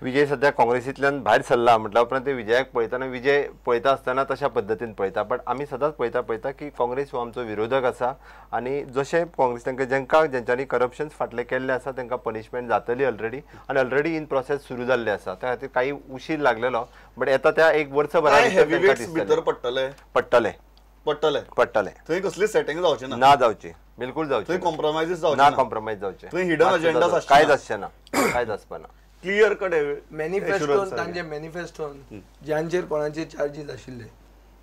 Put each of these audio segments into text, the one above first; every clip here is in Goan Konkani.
विजय सध्या काँग्रेसींतल्यान भायर सरला म्हटल्या उपरांत ते विजयाक पळयतना, विजय पळयता आसतना तशा पद्दतीन पळयता. बट आमी सदांच पळयता पळयता की काँग्रेस हो आमचो विरोधक आसा आनी जशें काँग्रेस तांकां जेंकां जेंच्यांनी करप्शन फाटलें केल्लें आसा तांकां पनिशमेंट जातली ऑलरेडी आनी ऑलरेडी इन प्रोसेस सुरू जाल्लें आसा. त्या खातीर काही उशीर लागलेलो बट येता त्या एक वर्सभरा भितर पडटले पडटले पडटले पडटले. थंय कसली सेटिंग जावची ना, ना जावची, बिलकुल जावची, थंय कॉम्प्रोमायजीस जावचे ना, कॉम्प्रोमायज जावचे, थंय हिडन अजेंडा कांयच आसचें ना, कांयच आसपा ना. क्लियर कट मॅनिफेस्टोन, तांचे मॅनिफेस्टोन ज्यांचेर कोणाचे चार्जीस आशिल्ले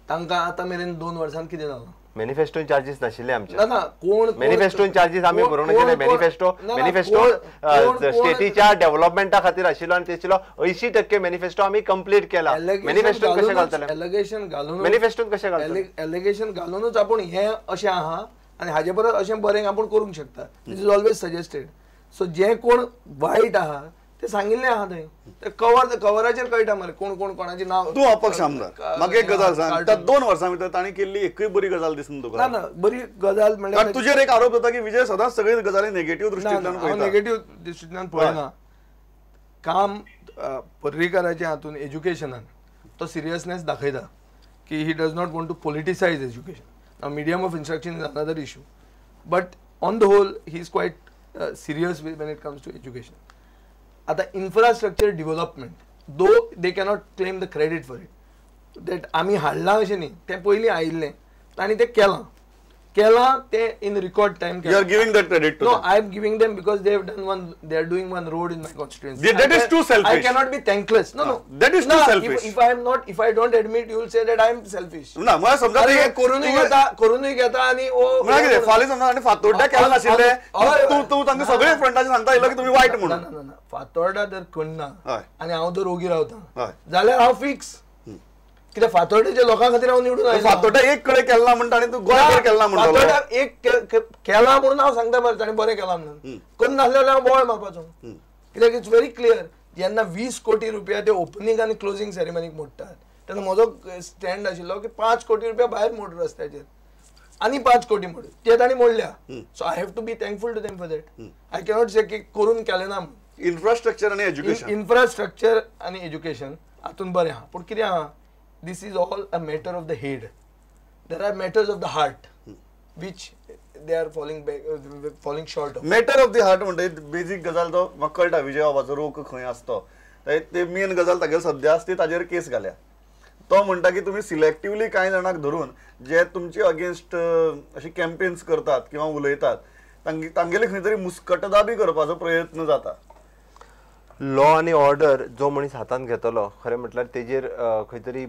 तांकां आतां मेरेन 2 वर्सांत कितें जालां? मॅनिफेस्टोन चार्जीस नाशिल्ले आमचे. ना ना, कोण मॅनिफेस्टोन चार्जीस आमी बरोवंक नाशिल्ले. मॅनिफेस्टो मॅनिफेस्टो स्टेटीच्या डेव्हलपमेंटा खातीर आशिल्लो आनी तेशिल्लो 80% मॅनिफेस्टो आमी कंप्लीट केला. मॅनिफेस्टोन कशें घालतले? एलिगेशन घालून मॅनिफेस्टोन कशें घालतले? एलिगेशन घालूनच आपूण हें अशें आहा आनी हाजे परस अशें बरें आपूण करूंक शकता. This is always suggested. So जें कोण वायट आहा ते सांगिल्लें आहा थंय, ते कवर कवराचेर कळटा मरे कोण कोण कोणाचें नांव. तूं अपक्ष आमदार, म्हाका एक गजाल सांग, त्या 2 वर्सां भितर तांणी केल्ली एकूय बरी गजाल दिसून तुका? ना ना, बरी गजाल म्हणल्यार तुजेर एक आरोप जाता की विजय सदांच सगळी गजाली नेगेटिव्ह दृश्टींतल्यान पळयता. नेगेटिव्ह दृश्टींतल्यान पळयना. काम पर्रीकाराच्या हातून एज्युकेशनान तो सिरियसनेस दाखयता की he does not want to politicise education. Now medium of instruction is another issue, but on the whole he is quite serious when it comes to education. आता infrastructure development, though they cannot claim the credit for it, that आमी हाडलां अशें न्ही, तें पयलीं आयिल्लें तांणी तें केलां केलां तें in record time. You are giving that credit to them? No, I am giving them because they have done one, they are doing one road in my constituency. That is too selfish. I cannot be thankless. No no, that is too selfish. If I am not, if I don't admit, you will say that I am selfish. ना, मला समजा ते करूनय घेता, करूनय घेता आनी म्हणा कितें फाल्यां समजा आनी फातोड्ड्या केला नाशिल्लें तूं तूं तांकां सगळे फ्रंटाचेर सांगता येयलो की तुमी वायट म्हणून. ना ना ना, फातोर्डा जर करना आनी हांव जर ओगी रावता जाल्यार हांव फिक्स. कित्याक फातोर्डेच्या लोकां खातीर हांव निवडून आयला. फातोर्डा एक कडेन केला म्हणटा आनी तूं गोंयभर केला म्हणटा. फातोर्डा एक केला म्हणून हांव सांगता मरे ताणें बरें केलां म्हणून. करनासलें जाल्यार हांव बोवाळ मारपाचो. कित्याक it's very clear. जेन्ना 20 कोटी रुपया ते ओपनींग आनी क्लोजींग सेरेमनीक मोडटात तेन्ना म्हजो स्टँड आशिल्लो की 5 कोटी रुपया भायर मोड रस्त्याचेर आनी 5 कोटी मोड, ते तांणी मोडल्या. So I have to be thankful to them for that. I cannot say की करून केलें ना म्हणून. इन्फ्रास्ट्रक्चर आनी एज्युकेशन, इन्फ्रास्ट्रक्चर आनी एज्युकेशन हातून बरें आहा. पूण कितें आहा, this is all a matter of the head. There are matters of the heart which they are falling back, falling short of. Matter of the heart म्हणटा बेजीक गजाल तो म्हाका कळटा विजय बाबाचो रोख खंय आसतो ते मेन गजाल तागेली सद्या आसा ती ताजेर केस घाल्या. तो म्हणटा की तुमी सिलेक्टिवली कांय जाणांक धरून जे तुमचे अगेन्स्ट अशी कॅम्पेन्स करतात किंवा उलयतात तांगेली खंय तरी मुस्कटदाबी करपाचो प्रयत्न जाता. लॉ आनी ऑर्डर जो मनीस हातांत घेतलो खरें म्हटल्यार तेजेर खंय तरी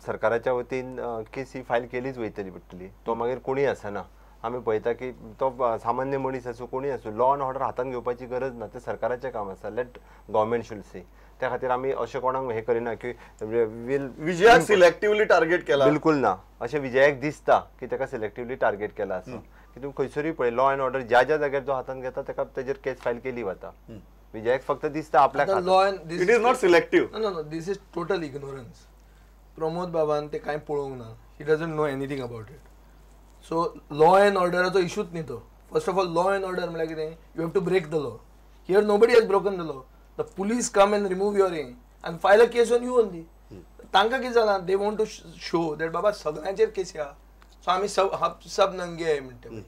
सरकाराच्या वतीन केस ही फायल केलीच वयतली पडटली. तो मागीर कोणूय आसना, आमी पळयता की तो सामान्य मनीस आसूं कोणूय आसूं, लॉ आनी ऑर्डर हातांत घेवपाची गरज ना, तें सरकाराचें काम आसा. Let government should see. त्या खातीर आमी अशें कोणाक हें करिना की वील विजयाक सिलेक्टिवली टार्गेट केला. बिलकुल ना, अशें विजयाक दिसता की ताका सिलेक्टिवली टार्गेट केला असो की तुमी खंयसरूय पळय लॉ एंड ऑर्डर ज्या ज्या जाग्यार जो हातांत घेता ताका तेजेर केस फायल केली वता. विजयाक फक्त दिसता आपल्याक. Law and it is not selective. No no, this is total ignorance. Pramod बाबान ते कांय पळोवंक ना, he doesn't know anything about it. So law and ऑर्डराचो इशूच न्ही तो. First of all law and order म्हळ्यार कितें, you have to break the law. Here nobody has broken the law. The police come and remove your ring and file a case on you only. तांकां कितें जालां, they want to show that बाबा सगळ्यांचेर केसी आहा, सो आमी सब नंगे आहाय म्हणटा.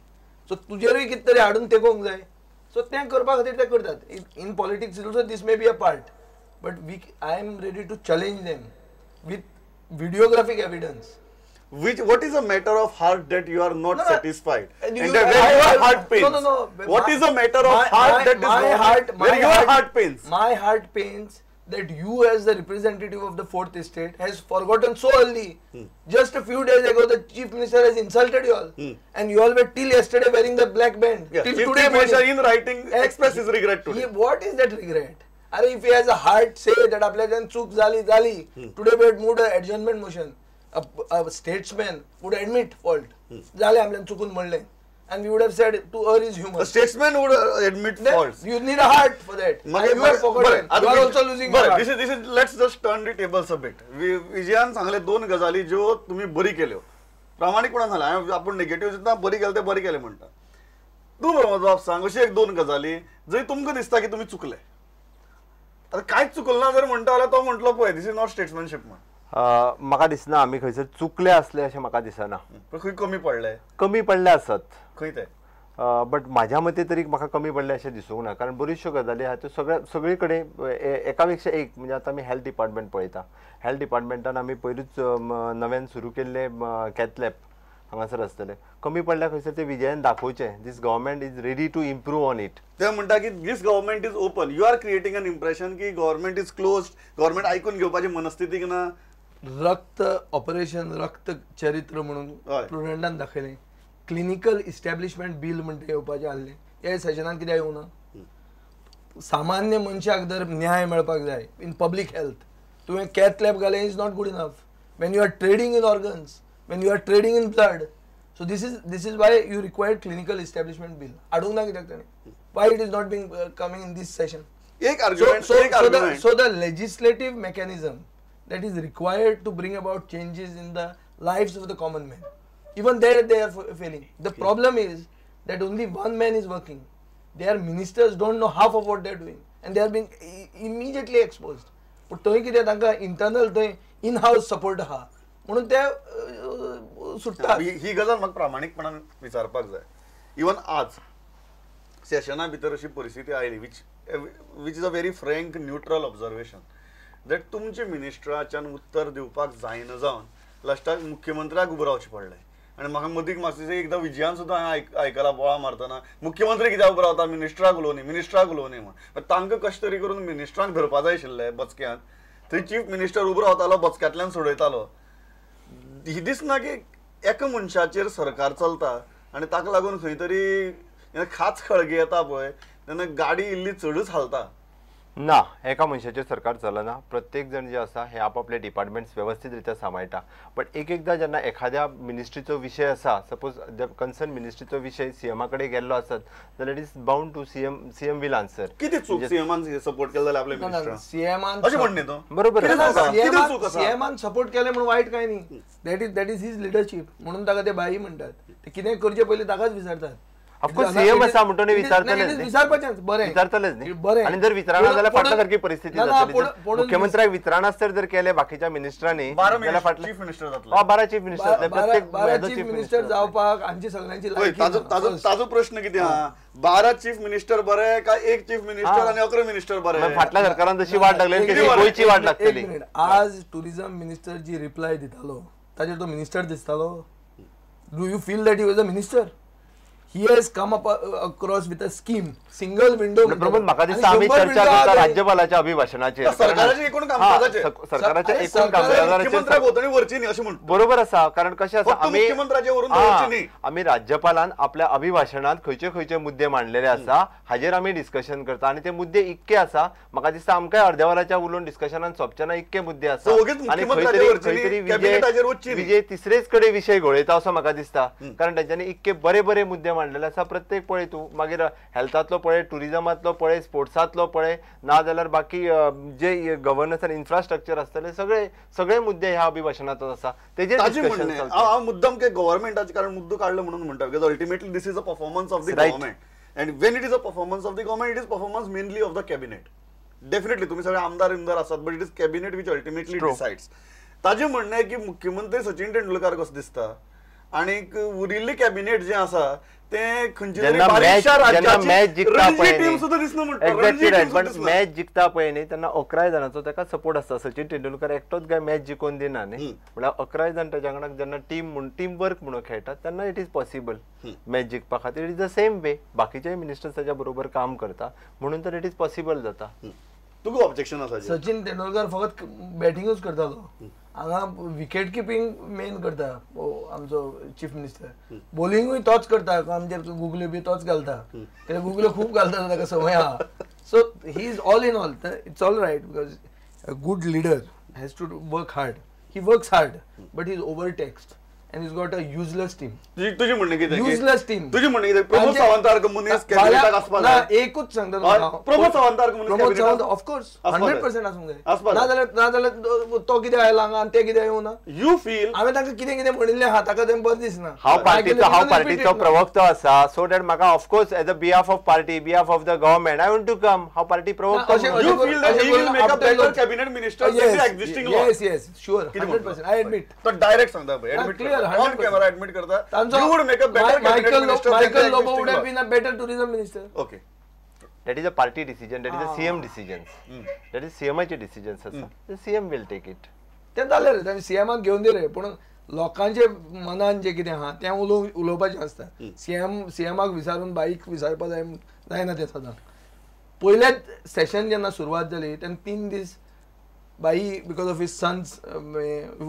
सो तुजेरूय कितें तरी हाडून तेकोवंक जाय. सो तें करपा खातीर ते करतात. In politics also this may be a part, but we I am ready to challenge them with videographic evidence. Which, what is a matter of heart that you are not satisfied? And that where your heart pains? No, no, no. What is a matter of heart that is my heart, where your heart pains? My heart pains that you as the representative of the fourth estate has forgotten so early. Just a few days ago, the chief minister has insulted you all. And you all were till yesterday wearing the black band. Yeah. Till chief today minister in writing expressed his regret today. What is that regret? Arey, if he has a heart, say that आपल्याच्यान चूक झाली झाली. Today we had moved an adjournment motion. A statesman would admit fault. झाले आपल्यान चुकून म्हणले. And we would have said to err is human. A statesman would admit faults. You need a heart for that. And you have forgotten. You are also losing your heart. This is, let's just turn the tables a bit. विजयान सांगले दोन गजाली ज्यो तुम्ही बरी केल्यो, प्रामाणिकपणान सांगले, आपूण नेगेटिव्ह चिंतना बरी केले ते बरी केले म्हणटा. तूं प्रमोद बाब सांग अशी एक दोन गजाली जंय तुमकां दिसता की तुमी चुकले. आतां कांयच चुकल ना जर म्हणटा जाल्यार तो म्हटलो पळय this is not statesmanship म्हण. म्हाका दिसना आमी खंयसर चुकले आसले अशें म्हाका दिसना. खंय कमी पडले? कमी पडले आसत खंय ते, बट म्हाज्या मते तरी म्हाका कमी पडले अशें दिसूंक ना, कारण बऱ्योचश्यो गजाली आहा त्यो सगळ्या सगळे कडेन एका पेक्षा एक. म्हणजे आतां आमी हेल्थ डिपार्टमेंट पळयता, हेल्थ डिपार्टमेंटान आमी पयरूच नव्यान सुरू केल्ले कॅथलॅब हांगासर आसतले, कमी पडल्या खंयसर ते विजयान दाखोवचें this government is ready to improve on it. ते म्हणटा की this government is open, you are creating an impression की गव्हर्मेंट is closed, government आयकून घेवपाची मनस्थितीक ना. रक्त ऑपरेशन रक्त चरित्र म्हणून प्रुडंटान दाखयलें, क्लिनिकल इस्टॅब्लिशमेंट बील म्हणटा येवपाचें आहलें, हे सेशनान कित्याक येवना? सामान्य मनशाक जर न्याय मेळपाक जाय इन पब्लीक हेल्थ, तुवें कॅथ लॅब घालें is not good enough. When you are trading in organs, when you are trading in blood, so this is why you required clinical establishment bill. हाडूंक ना कित्याक ताणें? Why it is not being coming in this session? एक argument. So the legislative mechanism that is required to bring about changes in the lives of the common man, even there they are failing. The problem is that only one man is working. Their ministers don't know half of what they are doing and they are being immediately exposed. पण थंय कितें तांकां इंटरनल थंय इन हावस सपोर्ट आहा म्हणून ते सुट्टात. ही गजाल म्हाका प्रामाणीकपणान विचारपाक जाय. इवन आज सेशना भितर अशी परिस्थिती आयली which is a very frank neutral observation that तुमचे मिनिस्टराच्यान उत्तर दिवपाक जायना जावन लास्टाक मुख्यमंत्र्याक उबो रावचें पडलें. आनी म्हाका मदीं मातशें एकदां विजयान सुद्दां हांवें आयकलां बोळा मारतना मुख्यमंत्री कित्याक उबो रावता, मिनिस्टराक उलोवनी, मिनिस्टराक उलोवनी म्हण. तांकां कशें तरी करून मिनिस्टरांक धरपा जाय आशिल्लें बचक्यांत, थंय चीफ मिनिस्टर उबो रावतालो बचक्यांतल्यान सोडयतालो. ही दिसना की एका मनशाचेर सरकार चलता आनी ताका लागून खंय तरी खाच खळगे येता पळय तेन्ना गाडी इल्ली चडूच हालता. ना, एका मनशाचेर सरकार चलना, प्रत्येक जण जे आसा हे आपापले डिपार्टमेंट्स वेवस्थीत रित्या सांबाळटा. बट एक एकदां जेन्ना एखाद्या मिनिस्ट्रीचो विशय आसा, सपोज कन्सर्न मिनिस्ट्रीचो विशय सीएमा कडेन गेल्लो आसत जाल्यार it is bound to CM, CM will answer. कितें चूक सीएमान सपोर्ट केलो जाल्यार आपले मिनिस्टर सीएमान अशें म्हणणे तो बरोबर, सीएमान सपोर्ट केलें म्हणून वायट कांय न्ही, that is his leadership म्हणून ताका ते बाई म्हणटात. ते कितें करचें पयलीं ताकाच विचारतात. ऑफकोर्स सीएम आसा म्हणटो विचारतलेच, विचारपाचें बरें विचारतलेच न्ही बरें. आनी जर विचारना जाल्यार फाटल्या सारकी परिस्थिती जातली. मुख्यमंत्र्याक विचारनासतर जर केले बाकीच्या मिनिस्टरांनी जाल्यार फाटले चीफ मिनिस्टर जातले, 12 चीफ मिनिस्टर जातले, प्रत्येक 12 चीफ मिनिस्टर जावपाक आमची सगळ्यांची लायकी. ताजो प्रश्न कितें आहा, 12 चीफ मिनिस्टर बरे काय एक चीफ मिनिस्टर आनी 11 मिनिस्टर बरे? फाटल्या सरकारान जशी वाट लागली तशी गोंयची वाट लागतली. आज टुरिझम मिनिस्टर जी रिप्लाय दितालो ताजेर तो मिनिस्टर दिसतालो. Do you feel that he was a minister? He has come up across with a scheme, single window. Pramod, म्हाका दिसता आमी चर्चा करता राज्यपालाच्या अभिभाषणाचेर, सरकाराच्या एकूण कामकाजाचेर, सरकाराच्या एकूण कामकाजाचेर मुख्यमंत्र्या भोंवतणी व्हरची न्ही अशें म्हणटा. बरोबर आसा, कारण कशें आसा आमी मुख्यमंत्र्याचे व्हरून दवरची न्ही. आमी राज्यपालान आपल्या अभिभाषणांत खंयचे खंयचे मुद्दे मांडलेले आसा हाजेर आमी डिस्कशन करता आनी ते मुद्दे इतके आसा म्हाका दिसता आमकांय अर्द्या वराच्या उलोवन डिस्कशनान सोंपचे ना इतके मुद्दे आसा. आनी खंय तरी विजय तिसरेच कडेन विशय घोळयता असो म्हाका दिसता, कारण तेंच्यांनी इतके बरे बरे मुद्दे मांडलेले आसा. प्रत्येक पळय तूं मागीर हेल्थांतलो पळय, टुरिजमांतलो पळय, स्पोर्ट्सांतलो पळय, ना जाल्यार बाकी जे गव्हर्नन्स आनी इन्फ्रास्ट्रक्चर आसतले सगळे सगळे मुद्दे ह्या अभिभाशणांत आसा. तेजेर डिस्कशन. हांव मुद्दम के गव्हर्मेंटाचे कारण मुद्दो काडलो म्हणून म्हणटा, because ultimately this is a performance of the government and when it is a performance of the government it is performance mainly of the cabinet. Definitely तुमी सगळे आमदार इमदार आसात, but it is cabinet which ultimately decides. ताजें म्हणणें की मुख्यमंत्री सचिन तेंडुलकार कसो दिसता आनी उरिल्ली कॅबिनेट जें आसा तें खंयची तरी बारीकशा राज्याची रणजी टीम सुद्दां दिसना म्हणटा. एक्झॅक्टली, मॅच जिखता पळय न्ही तेन्ना 11 जाणांचो ताका सपोर्ट आसता. सचिन तेंडुलकर एकटोच काय मॅच जिखोवन दिना न्ही, म्हळ्यार 11 जाण ताच्या वांगडा जेन्ना टीम म्हूण टीम वर्क म्हणून खेळटात तेन्ना it is possible match जिखपा खातीर. It is the same way बाकीचे मिनिस्टर्स ताच्या बरोबर काम करता म्हणून तर it is possible जाता. तुका ऑब्जेक्शन आसा? सचिन तेंडुलकर फकत बॅटिंगूच करतालो, हांगा विकेट किपींग मेन करता आमचो चीफ मिनिस्टर, बॉलिंगूय तोच करता, आमचेर गुगल्यो बी तोच घालता, कित्याक गुगल्यो खूब घालता ताका संवय आहा. So he is all in all, it's all right because a good leader has to work hard. He works hard but he is over taxed and he's got a useless team. तुजी म्हणणें कितें? Useless team. तुजी म्हणणें कितें? प्रमोद सावंत सारको मनीस कॅबिनेटाक आसपाक जाय. एकूच सांगता, प्रमोद सावंत सारको मनीस प्रमोद सावंत ऑफकोर्स 100% आसूंक जाय. नाजाल्यार तो कितें आयला हांगा आनी ते कितें येवना. You feel हांवें तांकां कितें कितें म्हणिल्लें आहा, ताका तें बरें दिसना. हांव पार्टीचो प्रवक्तो आसा, सो that म्हाका of course as a behalf of party, behalf of the government I want to come. हांव party प्रवक्तो. You feel that he will make a better cabinet minister than the existing law? Yes yes sure, 100% I admit. तो डायरेक्ट सांगता पळय, admit on camera admit करता. You would make a better cabinet minister. Michael Lobo would have been a better tourism minister. Okay, that is a party decision, that is a CM decisions, that is सीएमाचे decisions आसा. CM will take it. तें जालें रे, तांणी सीएमाक घेवन दी रे, पूण लोकांचे मनान जें कितें आहा तें उलोवपाचें आसता. सीएमाक विचारून बाईक विचारपा जायना तें सदां. पयल्याच सेशन जेन्ना सुरवात जाली तेन्ना 3 दीस बाई because of his sons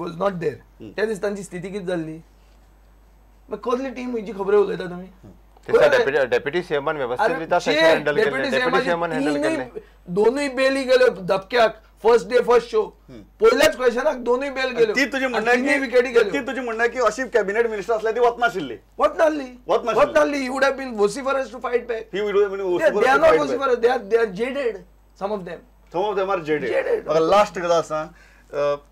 was not there. त्या दीस तांची स्थिती कितें जाल्ली? मागीर कसली टीम खंयची खबऱ्यो उलयता तुमी? डेप्युटी सीएमान व्यवस्थित रित्या सेशन हँडल केलें. डेप्युटी सीएमान हँडल केलें. दोनूय बेली गेल्यो धपक्याक, फर्स्ट डे फर्स्ट शो. पयल्याच क्वेश्चनाक दोनूय बेल गेल्यो. ती तुजी म्हणणें विकेटी गेल्यो. ती तुजी म्हणणें की अशी कॅबिनेट मिनिस्टर असल्यार ती वचनाशिल्ली. वचनाशिल्ली. He would have been vociferous to fight back. He would have been vociferous. They are not vociferous, they are jaded, some of them. Some of them are jaded. म्हाका लास्ट गजाल सांग,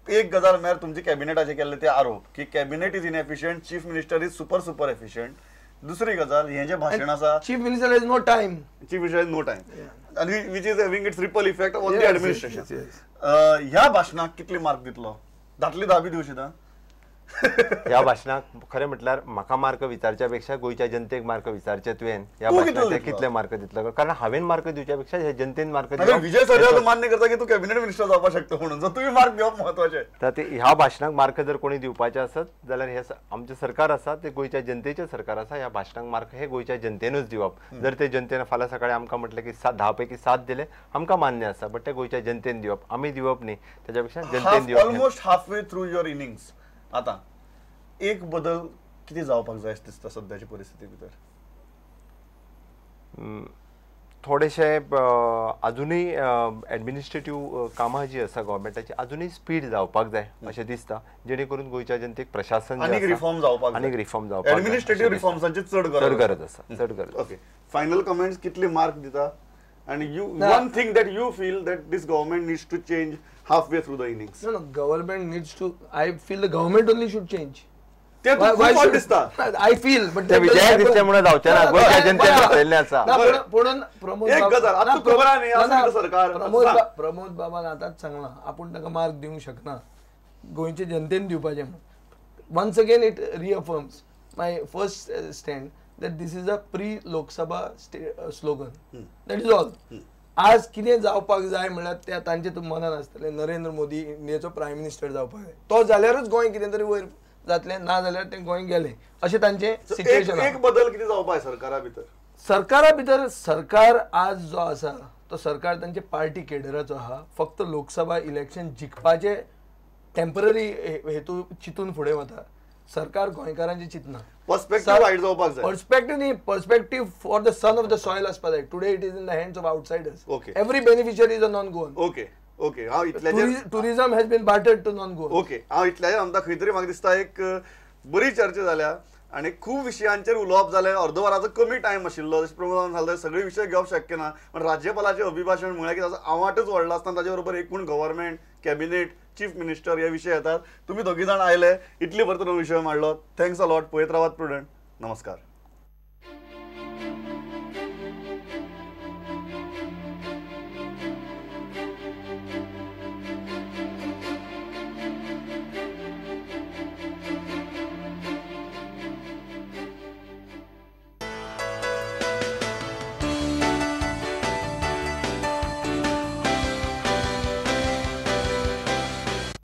एक गजाल म्हळ्यार तुमचे कॅबिनेटाचे केल्ले ते आरोप की cabinet is inefficient, chief minister is super super efficient. दुसरी गजाल, हें जें भाशण आसा, chief minister has no time. Chief minister has no time, आनी which is having its ripple effect on the administration. ह्या भाशणाक कितले मार्क दितलो? 10 10 बी दिवं शकता? ह्या भाशणाक खरें म्हटल्यार म्हाका मार्क विचारच्या पेक्षा गोंयच्या जनतेक मार्क विचारचे तुवें. ह्या भाशणाक कितले मार्क दितलो? कारण हांवें मार्क दिवच्या पेक्षा हे जनतेन मार्क दिवप. विजय सरकार मान्य करता की तूं कॅबिनेट मिनिस्टर जावपाक शकता म्हणून, सो तुवें मार्क दिवप म्हत्वाचें. तर ते ह्या भाशणाक मार्क जर कोणी दिवपाचे आसत जाल्यार हे आमचें सरकार आसा ते गोंयच्या जनतेचें सरकार आसा. ह्या भाशणाक मार्क हे गोंयच्या जनतेनूच दिवप. जर ते जनतेन फाल्यां सकाळीं आमकां म्हटलें की 10 पैकी 7 दिले आमकां मान्य आसा, बट ते गोंयच्या जनतेन दिवप, आमी दिवप न्ही. ताच्या पेक्षा जनतेन दिवप. Almost half way through your innings आतां एक बदल कितें जावपाक जाय दिसता सद्याच्या परिस्थिती भितर? थोडेशे अजुनूय एडमिनिस्ट्रेटीव कामां जी आसा गव्हर्मेंटाची अजुनूय स्पीड जावपाक जाय अशें दिसता, जेणे करून गोंयच्या जनतेक प्रशासन आनीक रिफॉर्म जावपाक, आनीक रिफॉर्म जावपाक, एडमिनिस्ट्रेटीव रिफॉर्म्सांची चड गरज आसा, चड गरज. ओके, फायनल कमेंट्स, कितले मार्क दिता? And you, one thing that you feel that this government needs to change halfway through the innings. No, no, government needs to, I feel the government only should change. ते खूब दिसता. I feel, but ते विजय दिसते म्हणून जावचें ना, गोंयच्या जनतेन बसयल्लें आसा. पुणून प्रमोद एक गजाल आतां खबर आहा न्ही, आसा सरकार. प्रमोद बाबान आतांच सांगलां आपूण ताका मार्क दिवंक शकना, गोंयचे जनतेन दिवपाचें म्हणून. Once again it reaffirms my first stand that this is a pre-Lok Sabha slogan. That is all. आज कितें जावपाक जाय म्हळ्यार त्या तांचे मनान आसतलें नरेंद्र मोदी इंडियेचो प्रायम मिनिस्टर जावपाक जाय, तो जाल्यारूच गोंय कितें तरी वयर जातलें, ना जाल्यार तें गोंय गेलें अशें तांचें सिच्युएशन. एक बदल कितें जावपाक जाय सरकारा भितर? सरकारा भितर सरकार आज जो आसा तो सरकार तांचे पार्टी केडराचो आहा. फक्त लोकसभा इलेक्शन जिखपाचे टेम्पररी हेतू चिंतून फुडें वता. सरकार गोंयकारांचें चिंतना. पर्सपेक्टिव्ह वायट जावपाक जाय. पर्सपेक्टिव्ह न्ही, perspective for the son of the soil आसपाक जाय. Today it is in the hands of outsiders. Okay, every beneficiary is a non Goan. Okay okay, हांव इतल्याचेर tourism has been bartered to non Goan. Okay, हांव इतल्याचेर आमकां खंय तरी म्हाका दिसता एक बरी चर्चा जाल्या आनी खूब विशयांचेर उलोवप जालें. अर्द वराचो कमी टायम आशिल्लो, जशें प्रमोदान सांगलें सगळे विशय घेवप शक्य ना, पण राज्यपालाचें अभिभाशण म्हळ्यार की ताचो आवाटच व्हडलो आसतना ताचे बरोबर एकूण गव्हर्मेंट, कॅबिनेट, चीफ मिनिस्टर हे विशय येतात. तुमी दोगी जाण आयले, इतले बरो विशय मांडलो. Thanks a lot. पळयत रावात प्रुडंट. नमस्कार.